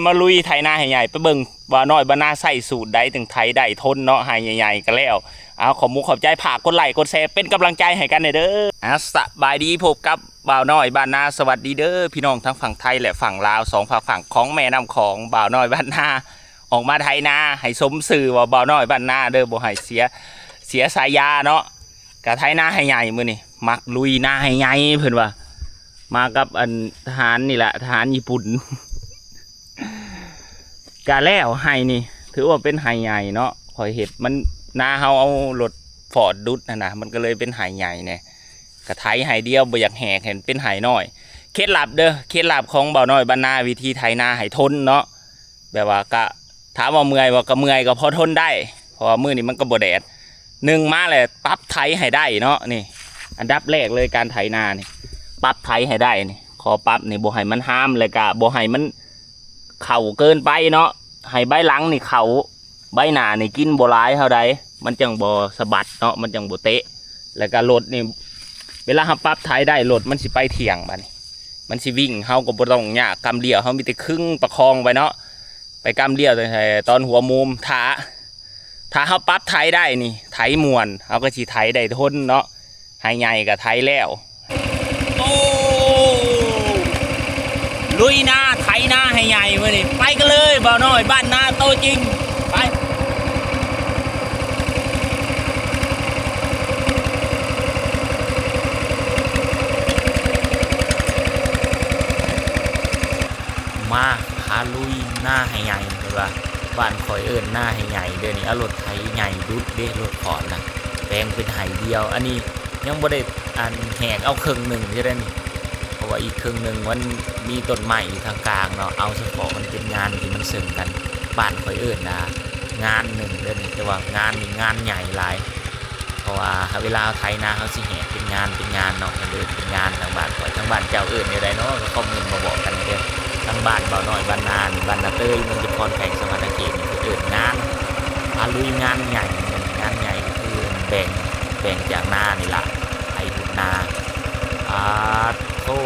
ມາລຸຍໄຖນາໃຫ້ໃຫຍ່ ໄປເບິ່ງບ່າວນ້ອຍບ້ານນາໃຊ້ສູດໃດຈຶ່ງໄຖໄດ້ທົນເນາະ ໄຮ່ໃຫຍ່ໆກໍແລ້ວ. ເອົາ ຂອບມຸກຂອບໃຈ ຝາກກົດໄລ້ກົດແຊເປັນກຳລັງໃຈໃຫ້ກັນແດ່ເດີ. ອ່າ ສະບາຍດີ ພົບກັບບ່າວນ້ອຍບ້ານນາ. ສະຫວັດດີເດີ ພີ່ນ້ອງທັງຝັ່ງໄທ ແລະ ຝັ່ງລາວ ສອງຟາກຝັ່ງຂອງແມ່ນ້ຳຂອງ. ບ່າວນ້ອຍບ້ານນາອອກມາໄຖນາ ໃຫ້ສົມຊື່ວ່າບ່າວນ້ອຍບ້ານນາເດີ ບໍ່ໃຫ້ເສຍ ເສຍສາຍາເນາະ. ກະໄຖນາໃຫ້ໃຫຍ່ມື້ນີ້ ມັກລຸຍນາໃຫ້ໃຫຍ່ເພິ່ນວ່າ ມາກັບອັນທະຫານນີ້ແຫຼະ ທະຫານຍີ່ປຸ່ນ. ກະແລ້ວໄຮ່ນີ້ ຖືວ່າເປັນໄຮ່ໃຫຍ່ເນາະ ຂ້ອຍເຮັດມັນ ນາເຮົາເອົາລົດຟອດດຸດຫັ້ນນະ ມັນກໍເລີຍເປັນໄຮ່ໃຫຍ່ແດ່. ກະໄຖໄຮ່ດຽວ ບໍ່ຢາກແຫກໃຫ້ເປັນໄຮ່ນ້ອຍ. ເຄັດລັບເດີ ເຄັດລັບຂອງບ່າວນ້ອຍບ້ານນາ ວິທີໄຖນາໃຫ້ທົນເນາະ. ແບບວ່າກະ ຖາມວ່າເມື່ອຍບໍ່ ກະເມື່ອຍ ກະພໍທົນໄດ້ ເພາະວ່າມື້ນີ້ມັນກະບໍ່ແດດ. ໜຶ່ງມາແລ້ວ ປັບໄຖໃຫ້ໄດ້ເນາະ. ນີ້ ອັນດັບແລກເລີຍ ການໄຖນານີ້ ປັບໄຖໃຫ້ໄດ້ນີ້ ຂໍ້ປັບນີ້ ບໍ່ໃຫ້ມັນຮາມ ແລ້ວກະບໍ່ໃຫ້ມັນເຂົ້າເກີນໄປເນາະ ໃຫ້ໃບຫຼັງນີ້ເຂົ້າ ໃບໜ້ານີ້ກິນບໍ່ຫຼາຍເທົ່າໃດ ມັນຈັ່ງບໍ່ສະບັດເນາະ ມັນຈັ່ງບໍ່ເຕະ. ແລ້ວກະລົດນີ້ ເວລາເຮົາປັບໄຖໄດ້ ລົດມັນຊິໄປທ່ຽງ ບາດນີ້ມັນຊິວິ່ງ ເຮົາກໍບໍ່ຕ້ອງຍາກ ກຳລ້ຽວເຮົາມີແຕ່ຄຶງປະຄອງໄວ້ເນາະ ໄປກຳລ້ຽວແຕ່ຕອນຫົວມຸມ. ຖ້າ ຖ້າເຮົາປັບໄຖໄດ້ນີ້ ໄຖມ່ວນ ເຮົາກໍຊິໄຖໄດ້ທົນເນາະ. ໄຮ່ໃຫຍ່ກໍໄຖແລ້ວ. ໂອ້ ລຸຍນາ ໄຖນາໃຫ້ໃຫຍ່ມື້ນີ້ ໄປກັນເລີຍ ບ່າວນ້ອຍບ້ານນາໂຕຈິງ ໄປ. ມາ ພາລຸຍນາໃຫ້ໃຫຍ່ ເພິ່ນວ່າ ບ້ານຂ້ອຍເອີ້ນນາໃຫ້ໃຫຍ່ເດີນີ້. ເອົາລົດໄຖໃຫຍ່ດຸດເດ້ ລົດຂອນນະ ແປງເປັນໄຮ່ດຽວ. ອັນນີ້ຍັງບໍ່ໄດ້ ອັນ ແຫກເອົາເຄິ່ງໜຶ່ງຢູ່ເດ້ນີ້ ເພາະວ່າອີກເຄິ່ງໜຶ່ງມັນມີຕົ້ນໄມ້ຢູ່ທາງກາງເນາະ. ເອົາສະເພາະມັນເປັນງານທີ່ມັນເຊິ່ງກັນ ບ້ານຂ້ອຍເອີ້ນວ່າງານໜຶ່ງເດີນີ້ ແຕ່ວ່າງານນີ້ງານໃຫຍ່ຫຼາຍ. ເພາະວ່າເວລາເຮົາໄຖນາ ເຮົາຊິແຫກເປັນງານເປັນງານເນາະ ເດີນເປັນງານ. ທາງບ້ານຂ້ອຍ ທາງບ້ານເຈົ້າເອີ້ນແນວໃດເນາະ ກໍຄອມເມັນມາບອກກັນເດີ. ທາງບ້ານບ່າວນ້ອຍບ້ານນານີ້ ບ້ານນາເຕີຍ ເມືອງຈຸມພອນ ແຂວງສະຫວັນນະເຂດນີ້ ເພິ່ນເອີ້ນງານ ພາລຸຍງານໃຫຍ່ ງານໃຫຍ່ກໍຄືແບ່ງ ແບ່ງຈາກນານີ້ລະ ໄຖຮຸດນາ. ອາໂທ້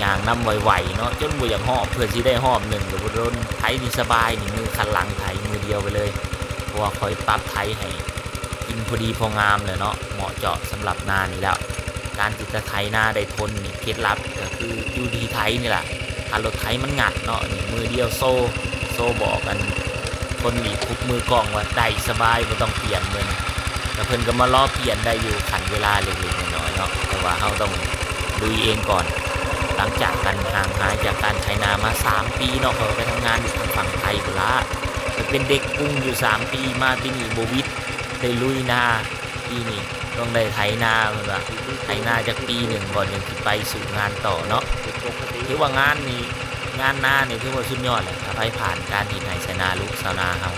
ຍ່າງນຳໄວໆເນາະ ຈົນບໍ່ຢາກຮອບ ເພື່ອຊິໄດ້ຮອບໜຶ່ງກໍບໍ່ດົນ. ໄຖນີ້ສະບາຍນີ້ ມືຄັນຫຼັງໄຖມືດຽວໄປເລີຍ ເພາະວ່າຂ້ອຍປັບໄຖໃຫ້ ກິນພໍດີພໍງາມແຫຼະເນາະ ເໝາະເຈາະສຳລັບນານີ້ແລ້ວ. ການທີ່ຈະໄຖນາໄດ້ທົນນີ້ ເຄັດລັບກໍຄືຢູ່ທີ່ໄຖນີ້ລະ. ຖ້າລົດໄຖມັນຫງັດເນາະ ນີ້ມືດຽວໂຊ ໂຊບອກອັນຄົນອີກຄຸບມືກ້ອງວ່າໄດ້ສະບາຍ ບໍ່ຕ້ອງປ່ຽນເບິ່ງ. ແຕ່ເພິ່ນກໍມາລໍປ່ຽນໄດ້ຢູ່ ຂັ້ນເວລາເລັກໆນ້ອຍໆເນາະ ແຕ່ວ່າເຮົາຕ້ອງລຸຍເອງກ່ອນ. ຫຼັງຈາກກັນຫ່າງຫາຍຈາກການໄຖນາມາສາມປີເນາະ ຂ້ອຍກໍໄປທຳງານຢູ່ທາງຝັ່ງໄທພຸ້ນລະ. ໄປເປັນເດັກກຸງຢູ່ສາມປີ ມາປີນີ້ບໍ່ຫວິດ ໄດ້ລຸຍນາ ປີນີ້ຕ້ອງໄດ້ໄຖນາ ເພິ່ນວ່າ ໄຖນາຈັກປີໜຶ່ງກ່ອນ ຈັ່ງຊິໄປສູ້ງານຕໍ່ເນາະ. ຖືວ່າງານນີ້ ງານນານີ້ຖືວ່າສຸດຍອດແຫຼະ ຖ້າໃຜຜ່ານການເຮັດໄຮ່ໄຖນາ ລູກຊາວນາເຮົາ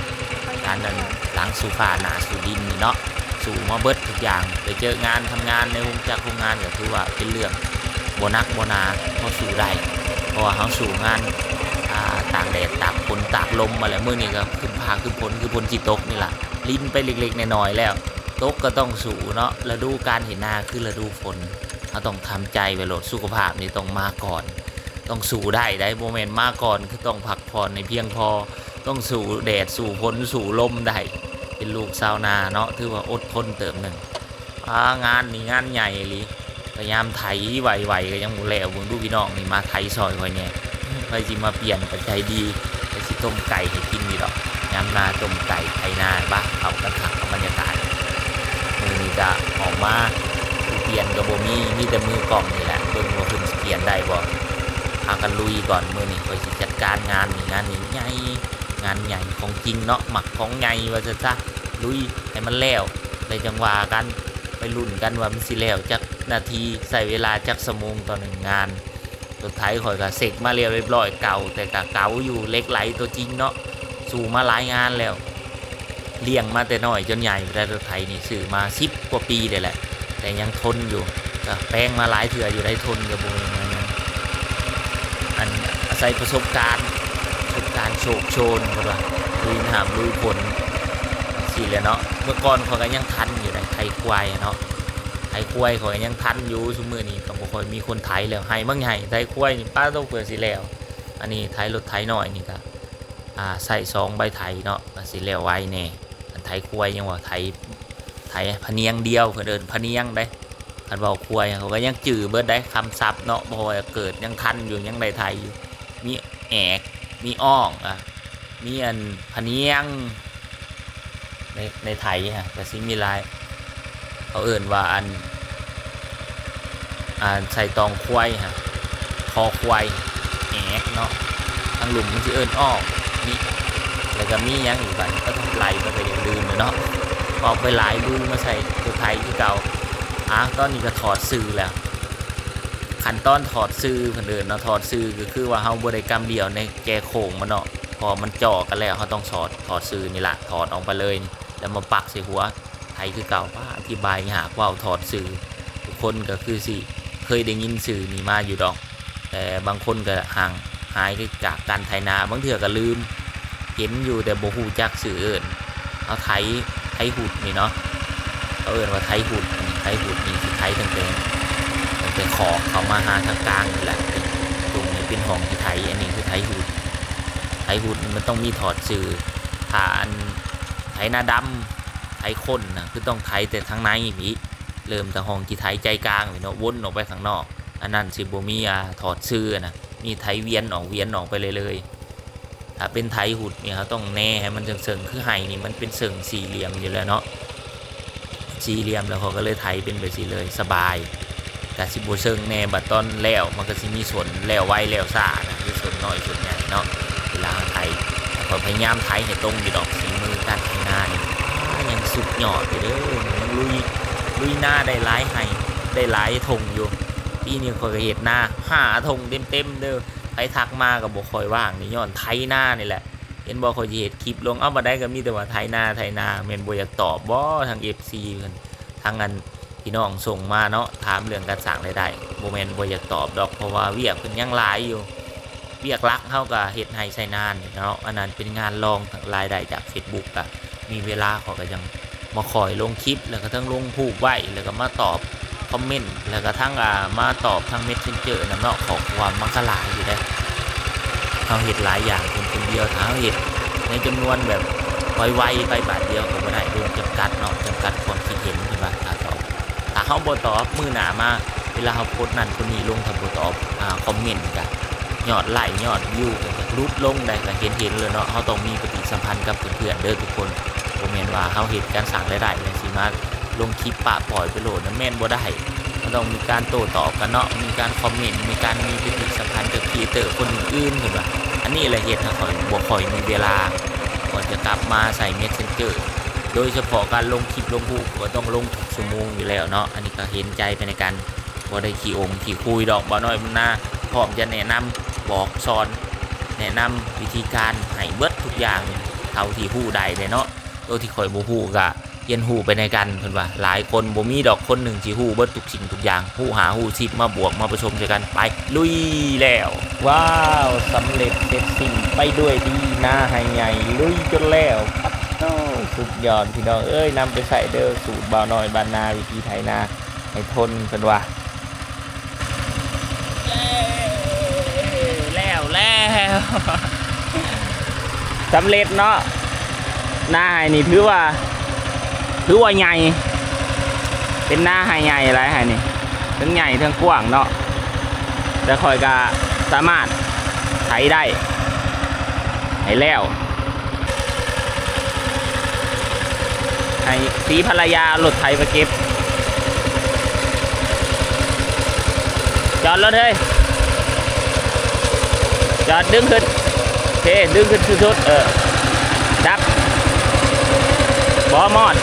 ການນັ້ນ ຫຼັງສູ່ຟ້າໜ້າສູ່ດິນນີ້ເນາະ ສູ້ມາເບິດທຸກຢ່າງ. ໄປເຈີງານທຳງານໃນໂຮງຈັກໂຮງງານ ກໍຖືວ່າເປັນເລື່ອງບໍ່ໜັກບໍ່ໜາ ເຮົາສູ້ໄດ້ ເພາະວ່າເຮົາສູ້ງານ ອ່າ ຕາກແດດຕາກຝົນຕາກລົມມາແລ້ວ. ມື້ນີ້ກໍຄຶ້ມຟ້າຄຶ້ມຝົນ ຄືຝົນຊິຕົກນີ້ລະ ລິນໄປເລັກໆນ້ອຍໆແລ້ວ. ຕົກກໍຕ້ອງສູ້ເນາະ ລະດູການເຮັດນາຄືລະດູຝົນ ເຮົາຕ້ອງທຳໃຈໄວ້ໂລດ. ສຸຂະພາບນີ້ຕ້ອງມາກ່ອນ ຕ້ອງສູ້ໄດ້ໃດ໋ ບໍ່ແມ່ນມາກ່ອນ ຄືຕ້ອງພັກຜ່ອນໃຫ້ພຽງພໍ ຕ້ອງສູ້ແດດສູ້ຝົນສູ້ລົມໄດ້ ເປັນລູກຊາວນາເນາະ ຖືວ່າອົດທົນເຕີບໜຶ່ງ. ອາ ງານນີ້ງານໃຫຍ່ອີ່ຫຼີ ພະຍາຍາມໄຖໄວໆກໍຍັງບໍ່ແລ້ວ. ເບິ່ງດູພີ່ນ້ອງນີ້ ມາໄຖຊ່ອຍຂ້ອຍແດ່ ໃຜຊິມາປ່ຽນກໍໃຈດີ ໃຜຊິຕົ້ມໄກ່ໃຫ້ກິນຢູ່ດອກ ຍາມນາຕົ້ມໄກ່ໄຖນາ ບາ ເຂົ້າກັນຄັກກັບບັນຍາກາດ. ມື້ນີ້ກະອອກມາ ຜູ້ປ່ຽນກໍບໍ່ມີ ມີແຕ່ມືກ້ອງນີ້ແຫຼະ ເບິ່ງວ່າເພິ່ນຊິປ່ຽນໄດ້ບໍ່. ພາກັນລຸຍກ່ອນ ມື້ນີ້ຂ້ອຍຊິຈັດການງານນີ້ ງານນີ້ໃຫຍ່ ງານໃຫຍ່ຂອງຈິງເນາະ ມັກຂອງໃຫຍ່ວ່າຊັ້ນຊະ ລຸຍໃຫ້ມັນແລ້ວ ແລ້ວຈັ່ງວ່າກັນ ໄປລຸ້ນກັນວ່າມັນຊິແລ້ວຈັກນາທີ ໃຊ້ເວລາຈັກຊົ່ວໂມງຕໍ່ໜຶ່ງງານ. ລົດໄຖຂ້ອຍກໍເຊັກມາແລ້ວຮຽບຮ້ອຍ ເກົ່າ ແຕ່ກໍເກົ່າຢູ່ ເຫຼັກໄຫຼຕົວຈິງເນາະ ສູ້ມາຫຼາຍງານແລ້ວ ລ້ຽງມາແຕ່ນ້ອຍຈົນໃຫຍ່ໄດ້. ລົດໄຖນີ້ຊື້ມາສິບກວ່າປີໄດ້ແຫຼະ ແຕ່ຍັງທົນຢູ່ ກໍແປງມາຫຼາຍເທື່ອຢູ່ໄດ໋ ທົນກໍບໍ່ແມ່ນຫຍັງ. ອັນ ອາໄສປະສົບການ ປະສົບການໂຊກໂຊນ ເພິ່ນວ່າ ລຸຍນ້ຳລຸຍຝົນ ຈັ່ງຊີ້ແຫຼະເນາະ. ເມື່ອກ່ອນຂ້ອຍກໍຍັງທັນຢູ່ໄດ໋ ໄຖຄວາຍເນາະ ໄຖຄວາຍຂ້ອຍກໍຍັງທັນຢູ່ ຊຸມມື້ນີ້ກໍບໍ່ຄ່ອຍມີຄົນໄຖແລ້ວ. ໄຮ່ບັກໃຫຍ່ ໄຖຄວາຍນີ້ ປາໂທ້ ເພື່ອຊິແລ້ວ ອັນນີ້ໄຖລົດໄຖນ້ອຍນີ້ກະ ອ່າ ໃຊ້ສອງໃບໄຖເນາະ ກະຊິແລ້ວໄວແດ່. ອັນໄຖຄວາຍຍັງວ່າໄຖ ໄຖພະນຽງດຽວ ເພິ່ນເອີ້ນພະນຽງເດ້. ຄັນເວົ້າຄວາຍ ເຂົາກະຍັງຈື່ເບິດໄດ໋ ຄຳສັບເນາະ ເພາະວ່າເກີດຍັງທັນຢູ່ ຍັງໄດ້ໄຖຢູ່. ມີແອກ ມີອ້ອງ ອ່າ ມີອັນພະນຽງ ໃນ ໃນໄຖຫັ້ນກະຊິມີຫຼາຍ ເຂົາເອີ້ນວ່າອັນ ອ່າ ໃສ່ຕອງຄວາຍຫັ້ນ ຄໍຄວາຍ ແອກເນາະ ທາງລຸ່ມມັນຊິເອີ້ນອ້ອງ ມີ ແລ້ວກະມີຫຍັງອີກບາດນີ້ ກໍໄລ່ໄປກະຢ່າລືມເນາະ. ເວົ້າໄປຫຼາຍ ລຸຍມາໃສ່ຕົວໄຖຄືເກົ່າ. ອ່າ ຕອນນີ້ກະຖອດຊື່ແລ້ວ ຂັ້ນຕອນຖອດຊື່ເພິ່ນເອີ້ນເນາະ ຖອດຊື່ກະຄືວ່າເຮົາບໍ່ໄດ້ກຳດຽວໃນແຈໂຄ້ງມັນເນາະ ເພາະມັນເຈາະກັນແລ້ວ ເຮົາຕ້ອງຖອດ ຖອດຊື່ນີ້ລະ ຖອດອອກໄປເລີຍ ແລ້ວມາປັກໃສ່ຫົວໄຖຄືເກົ່າ. ປາ ອະທິບາຍຍາກ ເວົ້າຖອດຊື່ ທຸກຄົນກະຄືຊິເຄີຍໄດ້ຍິນຊື່ນີ້ມາຢູ່ດອກ ແຕ່ບາງຄົນກະຫ່າງຫາຍຈາກການໄຖນາ ບາງເທື່ອກະລືມ ເຫັນຢູ່ແຕ່ບໍ່ຮູ້ຈັກຊື່ເອີ້ນ. ເຮົາໄຖ ໄຖຫຸດນີ້ເນາະ ເຂົາເອີ້ນວ່າໄຖຫຸດ ໄຖຫຸດນີ້ຊິໄຖຕັ້ງແຕ່ ຕັ້ງແຕ່ຂອບເຂົ້າມາຫາທາງກາງນີ້ແຫຼະ ຕົງນີ້ເປັນຫ້ອງທີ່ໄຖ. ອັນນີ້ຄືໄຖຫຸດ ໄຖຫຸດນີ້ມັນຕ້ອງມີຖອດຊື່. ຖ້າອັນໄຖນາດຳ ໄຖຄົນນະ ຄືຕ້ອງໄຖແຕ່ທາງໃນພີ້ ເລີ່ມແຕ່ຫ້ອງທີ່ໄຖໃຈກາງພີ້ເນາະ ວົນອອກໄປຂ້າງນອກ ອັນນັ້ນຊິບໍ່ມີ ອ່າ ຖອດຊື່ນະ ມີໄຖວຽນອອກວຽນອອກໄປເລື້ອຍໆ. ຖ້າເປັນໄຖຫຸດນີ້ ເຮົາຕ້ອງແນໃຫ້ມັນເຊິ່ງໆ ຄືໄຮ່ນີ້ມັນເປັນເຊິ່ງສີ່ຫຼ່ຽມຢູ່ແລ້ວເນາະ ສີ່ຫຼ່ຽມ ແລ້ວເຂົາກະເລີຍໄຖເປັນແບບຊີ້ເລີຍ ສະບາຍ. ກະຊິບໍ່ເຊິ່ງແນ່ ບາດຕອນແລ້ວມັນກະຊິມີສ່ວນແລ້ວໄວແລ້ວຊ້ານະ ຄືສ່ວນນ້ອຍສ່ວນໃຫຍ່ເນາະ. ເວລາເຮົາໄຖ ຂ້ອຍພະຍາຍາມໄຖໃຫ້ຕົງຢູ່ດອກ ສີມືການໄຖນານີ້ ອ່າ ຍັງສຸດຍອດຢູ່ເດີ ຍັງລຸຍ ລຸຍນາໄດ້ຫຼາຍໄຮ່ ໄດ້ຫຼາຍທົ່ງຢູ່. ປີນີ້ຂ້ອຍກະເຮັດນາຫ້າທົ່ງເຕັມໆເດີ. ໃຜທັກມາກະບໍ່ຄ່ອຍວ່າງນີ້ ຍ້ອນໄຖນານີ້ແຫຼະ. ເຫັນບໍ່ ຂ້ອຍຊິເຮັດຄລິບລົງ ເອົາ ບາດໃດກະມີແຕ່ວ່າໄຖນາ ໄຖນາ ແມ່ນບໍ່ຢາກຕອບບໍ ທາງເອັຟຊີເພິ່ນ ທາງອັນ ພີ່ນ້ອງສົ່ງມາເນາະ ຖາມເລື່ອງການສ້າງລາຍໄດ້ ບໍ່ແມ່ນບໍ່ຢາກຕອບດອກ ເພາະວ່າວຽກເພິ່ນຍັງຫຼາຍຢູ່. ວຽກຫຼັກເຮົາກະເຮັດໄຮ່ໄຖນານີ້ເນາະ ອັນນັ້ນເປັນງານລອງ ລາຍໄດ້ຈາກເຟສບຸກ ກະມີເວລາ ຂ້ອຍກະຍັງມາຄ່ອຍລົງຄລິບ ແລ້ວກະທັງລົງຮູບໄວ້ ແລ້ວກະມາຕອບຄອມເມັນ ແລ້ວກະທັງ ອ່າ ມາຕອບທາງເມັດເຊັນເຈີນຳເນາະ. ຂໍ້ຄວາມມັນກະຫຼາຍຢູ່ເດ້ ເຮົາເຮັດຫຼາຍຢ່າງຄົນຄົນດຽວ ຖ້າເຮົາເຮັດໃນຈຳນວນແບບໄວໆໄປບາດດຽວກະບໍ່ໄດ້ ໂດຍຈຳກັດເນາະ ຈຳກັດຄວາມຄິດເຫັນເພິ່ນວ່າ ຖ້າຕອບ ຖ້າເຮົາບໍ່ຕອບ ມື້ໜ້າມາເວລາເຮົາໂພສນັ້ນໂພສນີ້ລົງ ຖ້າບໍ່ຕອບ ອ່າ ຄອມເມັນກະຍອດໄລ້ຍອດວິວກະຫຼຸດລົງໄດ໋ ກະເຫັນໆແລ້ວເນາະ. ເຮົາຕ້ອງມີປະຕິສຳພັນກັບເພື່ອນໆເດີທຸກຄົນ ບໍ່ແມ່ນວ່າເຮົາເຮັດການສ້າງລາຍໄດ້ແລ້ວຊິມາລົງຄລິບປະປ່ອຍໄປໂລດ ນັ້ນແມ່ນບໍ່ໄດ້. ມັນຕ້ອງມີການໂຕ້ຕອບກັນເນາະ ມີການຄອມເມັນ ມີການມີປະຕິສຳພັນກັບຄຣີເອເຕີຄົນອື່ນໆ ເພິ່ນວ່າ. ອັນນີ້ແຫຼະເຮັດໃຫ້ຂ້ອຍບໍ່ຄ່ອຍມີເວລາ ກ່ອນຈະກັບມາໃຊ້ເມັດເຊັນເຈີ ໂດຍສະເພາະການລົງຄລິບລົງຮູບ ກະຕ້ອງລົງທຸກຊົ່ວໂມງຢູ່ແລ້ວເນາະ. ອັນນີ້ກະເຫັນໃຈພະນັກງານ ບໍ່ໄດ້ຂີ້ອົງຂີ້ຄຸຍດອກ ບ່າວນ້ອຍບັນນາ ພ້ອມຈະແນະນຳ ບອກສອນ ແນະນຳວິທີການໃຫ້ເບິດທຸກຢ່າງ ເທົ່າທີ່ຮູ້ໄດ້ເດເນາະ. ໂຕທີ່ຂ້ອຍບໍ່ຮູ້ກະຮຽນຮູ້ໄປນຳກັນ ເພິ່ນວ່າ. ຫຼາຍຄົນ ບໍ່ມີດອກຄົນໜຶ່ງຊິຮູ້ເບິດທຸກສິ່ງທຸກຢ່າງ ຮູ້ຫ້າຮູ້ສິບ ມາບວກມາປະສົມໃສ່ກັນ ໄປ ລຸຍແລ້ວ. ວ້າວ ສຳເລັດເສັດສິ້ນໄປດ້ວຍດີ ນາໄຮ່ໃຫຍ່ລຸຍຈົນແລ້ວ ປັດໂທ້ ສຸດຍອດພີ່ນ້ອງເອີຍ ນຳໄປໃຊ້ເດີ ສູດບ່າວນ້ອຍບ້ານນາ ວິທີໄຖນາໃຫ້ທົນ ເພິ່ນວ່າ. ເຢ້ ແລ້ວ ແລ້ວ ສຳເລັດເນາະ ນາໄຮ່ນີ້ຖືວ່າ ຖືວ່າໃຫຍ່ ເປັນນາໄຮ່ໃຫຍ່ຫຼາຍໄຮ່ນີ້ ເທິງໃຫຍ່ເທິງກວ້າງເນາະ ແຕ່ຂ້ອຍກະສາມາດໄຖໄດ້ ໃຫ້ແລ້ວ ໃຫ້ສີພັນລະຍາເອົາລົດໄຖໄປເກັບ ຈອດລົດເຮີ້ຍ ຈອດ ດຶງຂຶ້ນ ໂອເຄ ດຶງຂຶ້ນສຸດໆ ເອີ ດັບ ບໍ່ມອດ